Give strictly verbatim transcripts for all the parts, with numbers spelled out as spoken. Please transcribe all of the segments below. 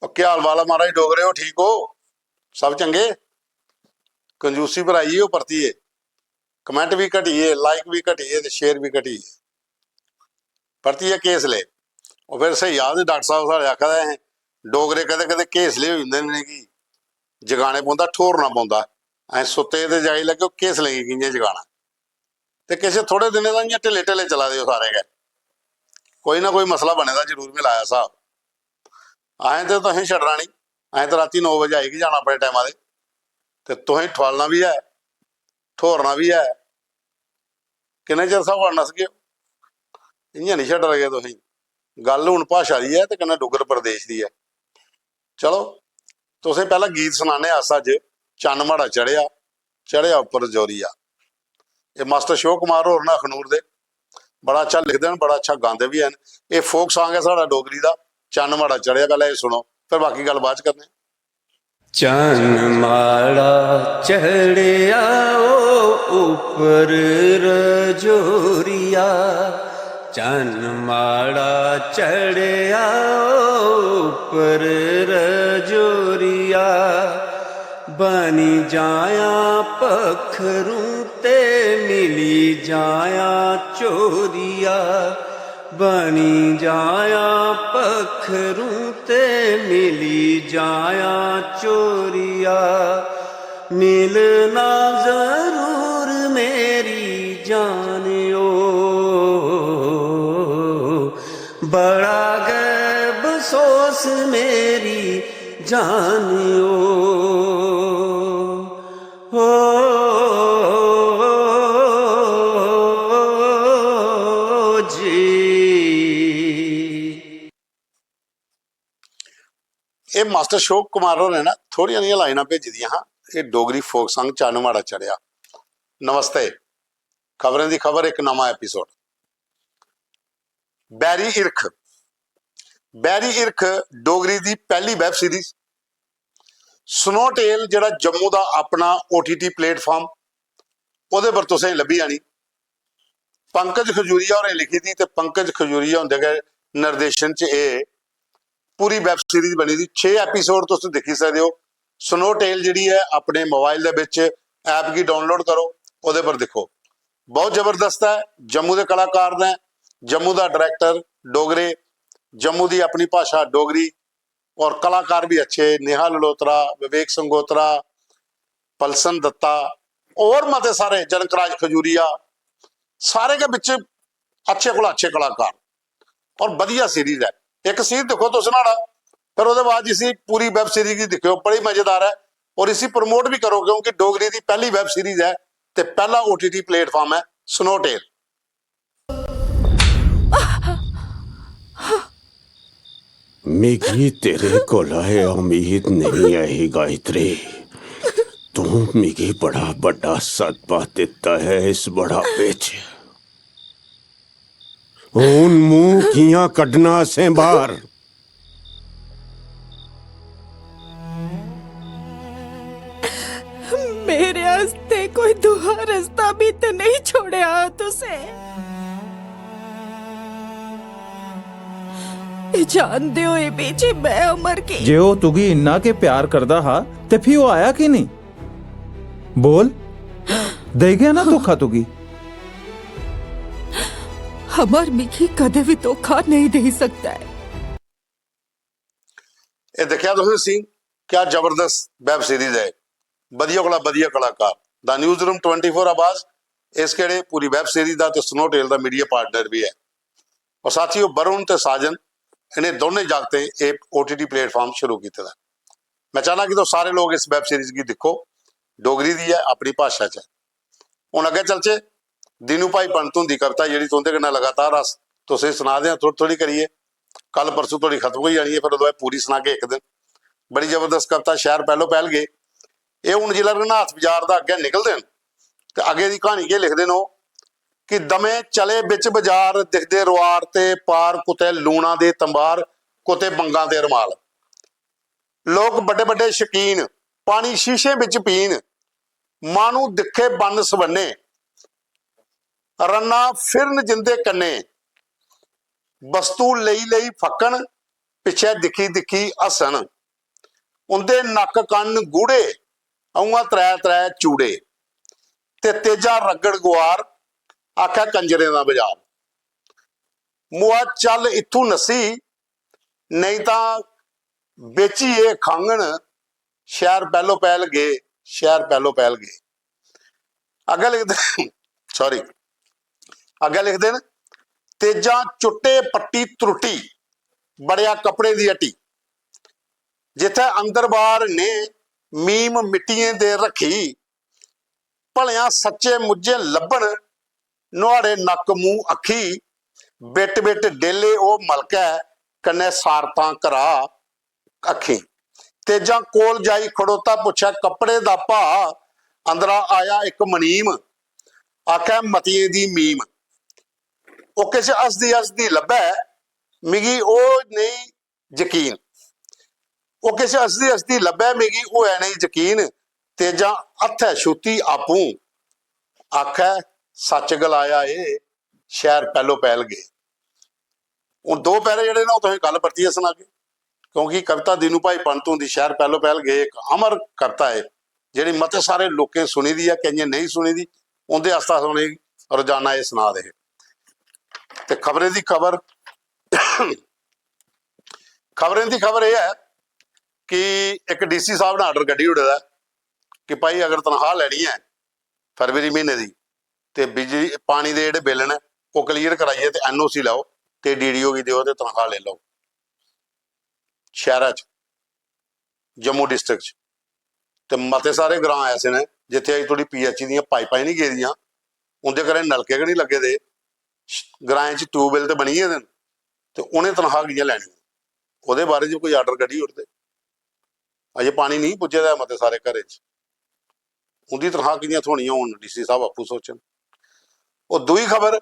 ओह् केह् हाल बाल ऐ महाराज, डोगरे ओ, ठीक ओ? सब चंगे? कंजूसी पर आई गे ओ परतियै, कमेंट बी घटी गे, लाइक बी घटी गे ते शेयर बी घटी गे। परतियै केस ले। ओह् फिर स्हेई आखदे डाक्टर साह्ब, साढ़े आखा दे हे, डोगरे कदें कदें केसले होई जंदे न, इ'नेंगी जगाने पौंदा, ठोरना पौंदा। असें सुत्ते दे जाई लग्गे, ओह् केसलें गी कि'यां जगाना? ते किश थोड़े दिनें दा इ'यां ढिल्ले ढिल्ले चला दे ओ सारे गै। कोई ना कोई मसला बने दा जरूर, में लाया स्हाब। असें ते तुसें छड्डना निं। असें ते रातीं नौ बजे आई गै जाना अपने टैमा दे। ते तुसें ठोआलना बी ऐ, ठोरना बी ऐ। किन्ने चिर स्हाबा नसगे ओ? इ'यां निं छड्डा लगे तुसें। गल्ल हून भाशा दी ऐ ते कन्नै डुग्गर प्रदेश दी ऐ। चलो, तुसें पैह्ला गीत सनाने अस अज्ज, चन्न माड़ा चढ़ेआ, चढ़ेआ उप्पर जोरिया। एह् मास्टर शिव कुमार होर न अखनूर दे, बड़ा अच्छा लिखदे न, बड़ा अच्छा गांदे बी हैन। एह् फोक सांग ऐ साढ़ा डोगरी दा, चन्न माड़ा चढ़ेआ। पैह्ला एह् सुनो, फिर बाकी गल्ल बाद च करने आं। चन्न माड़ा चढ़ेआ ओ उप्पर रजोरिया, चन्न माड़ा चढ़ेआ ओ उप्पर रजोरिया। बनी जायां पक्खरू ते मिली जायां चोरिया, बनी जायां पक्खरू ते मिली जायां चोरिया। मिलना जरूर मेरी जानियो, बड़ा गै बसोस मेरी जानियो। हो जी। एह् मास्टर अशोक कुमार होरें ना थोड़ियां नेहियां लाइनां भेजी दियां हां। एह् डोगरी फोक सांग चन्न माड़ा चढ़ेआ। नमस्ते। खबरें दी खबर, इक नमां एपिसोड। बैरी हिरख। बैरी हिरख डोगरी दी पैह्ली वैब सीरीज। स्नो टेल जेह्ड़ा जम्मू दा अपना ओटीटी प्लेटफार्म, ओह्दे पर तुसें लब्भी जानी। पंकज खजूरिया होरें लिखी दी ते पंकज खजूरिया हुंदे गै निर्देशन च एह् पूरी वैब सीरीज बनी दी। छे एपिसोड तुस दिक्खी सकदे ओ। स्नो टेल जेह्ड़ी ऐ अपने मोबाइल दे बिच ऐप गी डाउनलोड करो, ओह्दे पर दिक्खो। बहुत जबरदस्त ऐ। जम्मू दे कलाकार न, जम्मू दा डायरेक्टर डोगरे, जम्मू दी अपनी भाशा डोगरी, और कलाकार भी अच्छे, नेहा ललोत्रा, विवेक संगोत्रा, पलसन दत्ता, और मते सारे, जनकराज खजूरिया, सारे गै बिच अच्छे कोला अच्छे कलाकार। और बधिया सीरीज ऐ। इक सीन दिक्खो तुस न्हाड़ा, फिर ओह्दे बाद इसी पूरी वैब सीरीज गी दिक्खेओ, बड़ी मजेदार ऐ। और इसी प्रमोट भी करो, क्योंकि डोगरी दी पैह्ली वैब सीरीज ऐ ते पैह्ला ओटीटी प्लेटफार्म ऐ स्नो टेल। मिगी तेरे कोला एह् उम्मीद नेईं ऐ ही, गायत्री। तूं मिगी बड़ा बड्डा सदमा दित्ता ऐ इस बुढ़ापे च। हून मूंह कि'यां कड्ढना असें बाह्र? मेरे आस्तै कोई दूआ रस्ता भी ते नेईं छोड़ेआ तुसें। एह् जानदे होए बी जे में अमर गी जे ओह् तुगी इन्ना गै प्यार करदा हा ते फ्ही ओह् आया की नेईं? बोल, देई गेआ ना धोखा तुगी? अमर मिगी कदें बी धोखा नेईं देई सकदा ऐ। एह् दिक्खेआ तुसें सीन, क्या जबरदस्त वैब सीरीज ऐ। बधिया कोला बधिया कलाकार। दा न्यूज़ रूम ट्वेंटी फोर आवाज इस केड़े पूरी वैब सीरीज दा ते स्नो टेल दा मीडिया पार्टनर बी ऐ। और साथियो, वरुण ते साजन, इ'नें दौनें जागतें एह् ओटीटी प्लेटफार्म शुरू कीते दा। मैं चाहना कि तुस सारे लोग इस वैब सीरीज गी दिक्खो। डोगरी दी ऐ, अपनी भाशा च ऐ। हून अग्गें चलचे। दीनू भाई पंत हुंदी कविता जेह्ड़ी तुं'दे कन्नै लगातार अस तुसें सना दे आं थोह्ड़ी थोह्ड़ी करियै, कल परसों धोड़ी खत्म होई जानी ऐ, फिर ओह्दे बाद पूरी सनागे इक दिन। बड़ी जबरदस्त कविता, शैह्र पैह्लो पैह्ल गे। एह् हून जिसलै रघुनाथ बजार दा अग्गें निकलदे न ते अग्गें दी क्हानी केह् लिखदे न ओह् कि दमें चले बिच बजार, दिखदे रोआर ते पार, कुतै लूना दे तंबार, कुतै बंगां दे रमाल। लोक बड्डे बड्डे शकीन, पानी शीशें बिच पीन, माह्नू दिक्खे बन्न सबन्ने, रन्ना फिरन जिंदे कन्ने, बस्तु लेई लेई फक्कन, पिच्छै दिक्खी दिक्खी हस्सन। उं'दे नक्क कन्न गूढ़े, उ'आं त्रै त्रै चूड़े। ते तेजा रगड़ गुआर, आखै कंजरें दा बजार। मुआ चल इत्थूं नस्सी, नेईं तां बेची एह् खाङन। शैह्र पैह्लो पैह्ल गे, शैह्र पैह्लो पैह्ल गे। अग्गें लिखदे, सॉरी, अग्गें लिखदे न, तेजां चुट्टे पट्टी त्रुट्टी, बड़ेआ कपड़े दी हट्टी। जित्थै अंदर बाह्र ने मीम मिट्टियें दे रक्खी, भलेआं सच्चे मुज्जे लब्भन नुहाड़े नक्क मूंह अक्खी। बिट बिट डेले ओह् मलकै, कन्नै सारतां करा अक्खीं। तेजां कोल जाई खड़ोता, पुच्छै कपड़े दा भाऽ। अंदरा आया इक मनीम, आखै मतियें दी मीम। ओह् किश हसदी हसदी लब्भै, मिगी ओह् नेईं यकीन। ओह् किश हसदी हसदी लब्भै, मिगी होऐ नेईं यकीन। तेजां हत्थै छूती आपूं, आखै सच्च गलाया एह्, शैह्र पैह्लो पैह्ल गे। हून दो पैरे जेह्ड़े न, ओह् तुसें कल परतियै सनागे, क्योंकि कविता दीनू भाई पंत हुंदी शैह्र पैह्लो पैह्ल गे इक अमर कविता ऐ, जेह्ड़ी मते सारे लोकें सुनी दी ऐ, केइयें नेईं सुनी दी। उं'दे आस्तै अस उ'नेंगी रोजाना एह् सना दे हे। ते खबरें दी खबर, खबरें दी खबर एह् ऐ कि इक डीसी साहब ने आर्डर कड्ढी ओड़े दा ऐ कि भाई, अगर तनखाह लैनी ऐ फरवरी म्हीने दी, ते बिजली, पानी दे जेह्ड़े बिल न, ओह् क्लीयर कराइयै ते एनओसी लैओ, ते डीडीओ गी देओ ते तनखाह लेई लैओ शैह्रा च, जम्मू डिस्ट्रिक्ट च। ते मते सारे ग्रां ऐसे न, जित्थै अजें धोड़ी पीएचई दियां पाइपां गै निं गेदियां, उं'दे घरें नलके गै निं लग्गे दे, ग्राएं च ट्यूबवैल ते बनी गेदे न, ते उ'नें तनखाह कि'यां लैनी? ओह्दे बारे च कोई आर्डर कड्ढी ओड़दे। अजें पानी नेईं पुज्जे दा ऐ मते सारे घरें च, उं'दी तनखाह कि'यां थ्होनी ऐ? हून डीसी साहब आपूं सोचन। ओह् दूई खबर,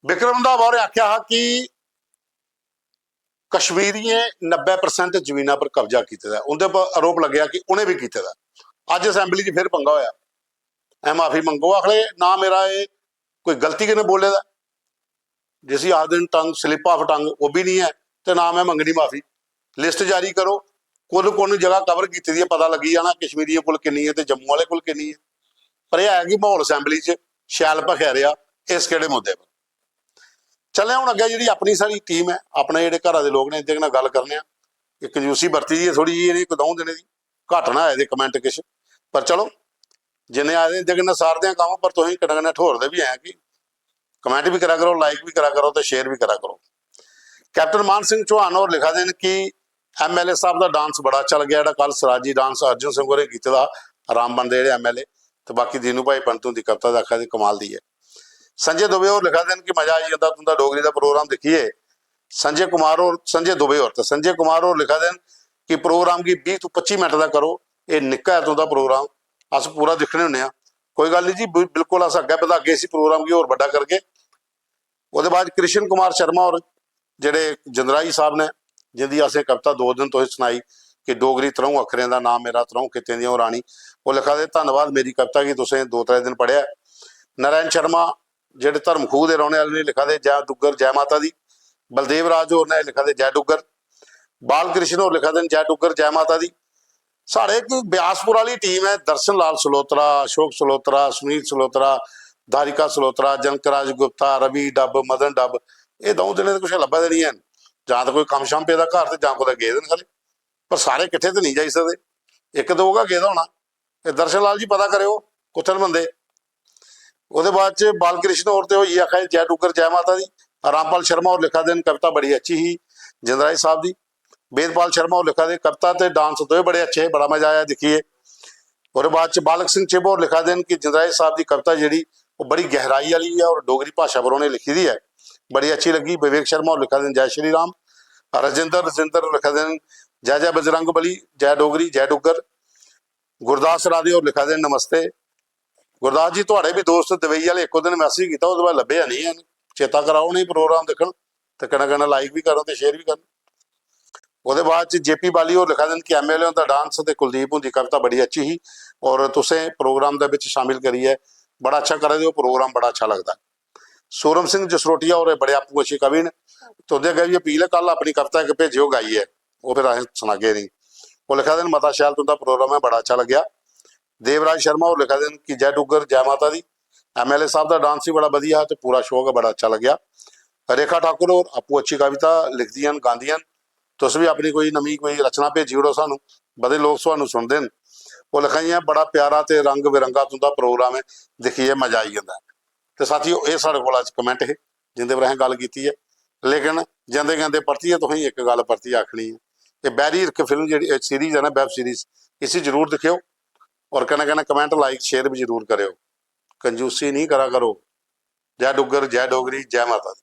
विक्रम रंधावा होरें आखेआ हा कि कश्मीरियें नब्बै परसेंट जमीना पर कब्जा कीते दा ऐ, उं'दे पर आरोप लग्गेआ कि उ'नें बी कीते दा ऐ। अज्ज असैंबली च फिर पंगा होआ, ऐ माफी मंगो, आखदे ना मेरा एह् कोई गलती कन्नै बोले दा, जिसी आखदे न टंग, स्लिप ऑफ टंग, ओह् बी निं ऐ, ते ना में मंगनी माफी। लिस्ट जारी करो, कु'न कु'न जगह कवर कीती दी ऐ, पता लग्गी जाना कश्मीरियें कोल किन्नी ऐ ते जम्मू आह्ले कोल किन्नी ऐ। पर एह् ऐ कि म्हौल असैंबली च शैल भखै रेहा इस केह्ड़े मुद्दे पर। चलने आं हून अग्गें, जेह्ड़ी अपनी साढ़ी टीम ऐ, अपने जेह्ड़े घरा दे लोक न, इं'दे कन्नै गल्ल करने आं। एह् कंजूसी बरती दी ऐ थोह्ड़ी जेही इ'नें इक द'ऊं दिनें दी, घट्ट ना आए दे कमेंट किश, पर चलो, जिन्ने आए दे इं'दे कन्नै सारदे आं कम्म, पर तुसें कन्नै कन्नै ठोरदे बी ऐ कि कमेंट बी करा करो, लाइक बी करा करो ते शेयर बी करा करो। कैप्टन मान सिंह चौहान होर लिखा दे न कि एमएलए साहब दा डांस बड़ा अच्छा लग्गेआ, जेह्ड़ा कल सराजी डांस अर्जुन सिंह होरें कीते दा, रामबन दे जेह्ड़े एमएलए, ते बाकी दीनू भाई पंत हुंदी कविता दा आखा दे कमाल दी ऐ। संजय दुबे होर लिखा दे न कि मजा आई जंदा तुं'दा डोगरी दा प्रोग्राम दिक्खियै। संजय कुमार होर, संजय दुबे होर, ते संजय कुमार होर लिखा दे न कि प्रोग्राम गी बीह् तो पच्ची मिनट दा करो, एह् निक्का ऐ तुं'दा प्रोग्राम, अस पूरा दिक्खने होन्ने आं। कोई गल्ल निं जी, बि-, बिल्कुल अस अग्गें बधागे इसी प्रोग्राम गी, होर बड्डा करगे। ओह्दे बाद कृष्ण कुमार शर्मा होर, जेह्ड़े जंद्राही साहब ने, जिंदी असें कविता दो दिन तुसें सनाई कि डोगरी त्र'ऊं अक्खरें दा नाम मेरा त्र'ऊं खित्तें दियां ओह् रानी, ओह् लिखा दे, "धन्नवाद, मेरी कविता गी तुसें दो त्रै दिन पढ़ेआ।" नारायण शर्मा, जेह्ड़े धर्मखूह दे रौह्ने आह्ले ने, लिखा दे, "जै डुग्गर, जै माता दी।" बलदेव राज होर ने लिखा दे, "जै डुग्गर।" बालकृष्ण होर लिखा दे न, "जै डुग्गर, जै माता दी।" साढ़े इक ब्यासपुर आह्ली टीम ऐ, दर्शन लाल सलोत्रा, अशोक सलोत्रा, सुनील सलोत्रा, धारिका सलोत्रा, जनक राज गुप्ता, रवि डब, मदन डब, एह् द'ऊं दिनें दे कुछ लब्भा दे निं हैन, जां ते कोई कम्म शम्म पेदा घर ते जां कुतै गेदे न खरे, पर सारे किट्ठे ते नेईं जाई सकदे, इक दो गै गेदा होना। ते दर्शन लाल जी, पता करेओ कुत्थै न बंदे। ओह्दे बाद च बालकृष्ण होर ते होई गे आखा दे, "जै डुग्गर, जै माता दी।" रामपाल शर्मा होर लिखा दे न, "कविता बड़ी अच्छी ही जंद्राही साहब दी।" वेदपाल शर्मा होर लिखा दे, "कविता ते डांस दोए बड़े अच्छे हे, बड़ा मजा आया दिक्खियै।" ओह्दे बाद च बालक सिंह चिब होर लिखा दे न कि जंद्राही साहब दी कविता जेह्ड़ी, ओह् बड़ी गैहराई आह्ली ऐ और डोगरी भाशा पर उ'नें लिखी दी ऐ, बड़ी अच्छी लग्गी। विवेक शर्मा होर लिखा दे न, "जै श्री राम।" राजेंद्र, राजेंद्र लिखा दे न, "जै जै बजरंग बली, जै डोगरी, जै डुग्गर।" गुरदास राधे होर लिखा दे न, "नमस्ते।" गुरदास जी, थुआढ़े बी दोस्त दुबई आह्ले, इक दिन मैसेज कीता, ओह्दे बाद लब्भे गै निं हैन। चेता कराओ उ'नेंगी प्रोग्राम दिक्खन ते कन्नै कन्नै लाइक बी करन ते शेयर बी करन। ओह्दे बाद च जेपी बाली होर लिखा दे न कि एमएलए हुंदा डांस ते कुलदीप हुंदी कविता बड़ी अच्छी ही और तुसें प्रोग्राम दे बिच शामिल करियै बड़ा अच्छा करा दे ओ, प्रोग्राम बड़ा अच्छा लगदा ऐ। सूरम सिंह जसरोटिया होर बड़े आपूं अच्छे कवि न। तुं'दे अग्गें बी अपील ऐ, कल अपनी कविता इक भेजेओ गाइयै, ओह् फिर असें सनागे। नेईं, ओह् लिखा दे न, "मता शैल तुं'दा प्रोग्राम ऐ, बड़ा अच्छा लग्गेआ।" देवराज शर्मा होर लिखा दे न कि "जय डुग्गर, जय माता दी, एमएलए साहब दा डांस बी बड़ा बधिया हा ते पूरा शो गै बड़ा अच्छा लग्गेआ।" रेखा ठाकुर होर आपूं अच्छी कविता लिखदियां न, गांदियां न, "तुस बी अपनी कोई नमीं कोई रचना भेजी ओड़ो सानू, बड़े लोक सुनदे न।" ओह् लिखा दियां, "बड़ा प्यारा ते रंग बिरंगा तुं'दा प्रोग्राम ऐ, दिक्खियै मजा आई जंदा ऐ।" ते साथियो, एह् साढ़े कोल अज्ज कमेंट हे जिंदे पर असें गल्ल कीती ऐ। लेकिन जंदे जंदे परतियै तुसेंगी इक गल्ल परतियै आखनी ऐ, एह् बैरी इक फिल्म जेह्ड़ी सीरीज ऐ ना, वेब सीरीज, इसी जरूर दिक्खेओ। और कन्नै कन्नै कमेंट, लाइक, शेयर बी जरूर करेओ। कंजूसी नहीं करा करो। जय डुग्गर, जय डोगरी, जय माता दी।